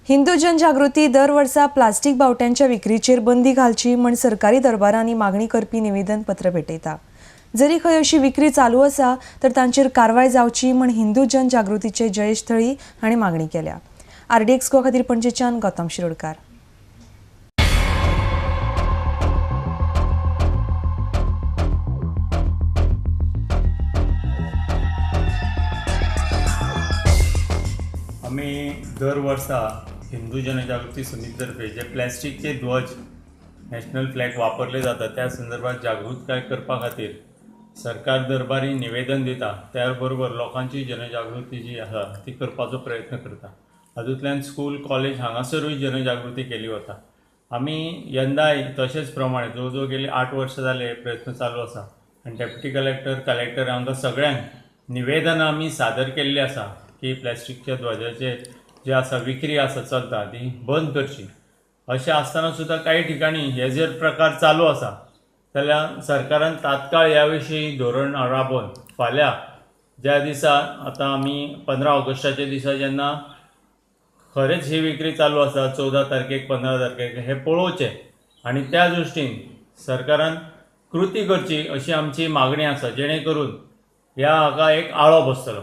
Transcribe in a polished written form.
हिंदू जनजागृती दर वर्सा प्लास्टीक बावट्यांच्या विक्रीचेर बंदी घालची म्हण सरकारी दरबारांनी मागणी करपी निवेदन पत्र भेटयता. जरी खंय अशी विक्री चालू आसा तर तांचेर कारवाय जावची म्हण हिंदू जनजागृतीचे जयेश थळी हांणी मागणी केल्या. आरडीएक्स गोवा खातीर पणजेच्यान गौतम शिरोडकार. आमी दर वर्सा हिंदू जनजागृती समितीतर्फे जे प्लॅस्टिकचे ध्वज नॅशनल फ्लॅग वापरले जातात त्या संदर्भात जागृतकाय करपा खातीर सरकार दरबारी निवेदन दिता. त्या बरोबर लोकांची जनजागृती जी आसा ती करपाचो प्रयत्न करता. हातूंतल्यान स्कूल कॉलेज हांगासरूय जनजागृती केली वता. आमी यंदाय तशेंच प्रमाणे जवळ जवळ गेली 8 वर्सां जाले प्रयत्न चालू आसा आनी डेप्युटी कलेक्टर कलेक्टर हांकां सगळ्यांक निवेदनां आमी सादर केल्ली आसा की प्लॅस्टिकच्या ध्वजाचे जे आसा विक्री आसा चलता ती बंद करची. अशें आसतना सुद्दां कांय ठिकाणी हे जर प्रकार चालू आसा जाल्यार सरकारान तात्काळ ह्या विशीं धोरण राबोवन फाल्यां ज्या दिसा आतां आमी 15 ऑगस्टाच्या दिसा जेन्ना खरेंच ही विक्री चालू आसा 14 तारखेक 15 तारखेक हे पळोवचें आनी त्या दृश्टीन सरकारान कृती करची अशी आमची मागणी आसा, जेणे करून ह्या हाका एक आळो बसतलो.